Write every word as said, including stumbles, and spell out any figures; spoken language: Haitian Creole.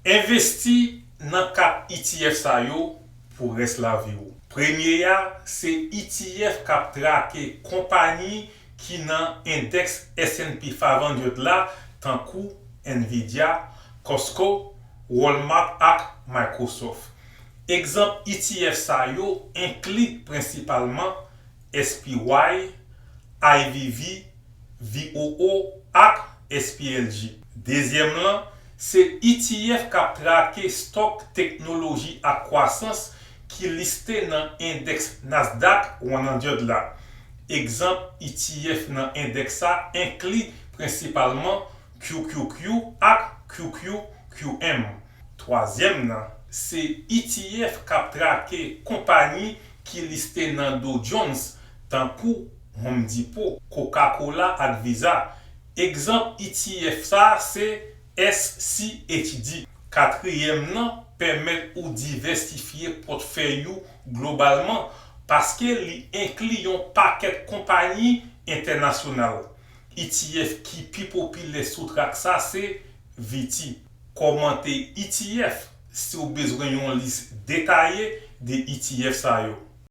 Envesti nan kat E T F sa yo pou rès lavi w. Premye a se E T F k ap trake konpayi ki nan endèks S and P five hundred la, tankou Nvidia, Costco, Walmart ak Microsoft. Egzanp E T F sa yo enkli prensipalman S P Y, I V V, V O O ak S P L G. Dezyèm lan se E T F k ap trake stòk teknoloji ak kwasans ki liste nan endèks Nasdaq one hundred la. Egzanp E T F nan endèks sa enkli prensipalman Q Q Q ak Q Q Q M. Twazyèm nan se E T F k ap trake konpayi ki liste nan Dow Jones, tankou Home Depot, Coca-Cola ak Visa. Egzanp E T F sa se S C H D. Katriyèm nan pèmèt ou divèsifye pòtfèy ou globalman paske li enkli yon pakèt konpayi entènasyonal. E T F ki pi popilè sou trak sa se V T. Kòmante E T F si w bezwen yon lis detaye de E T F sa yo.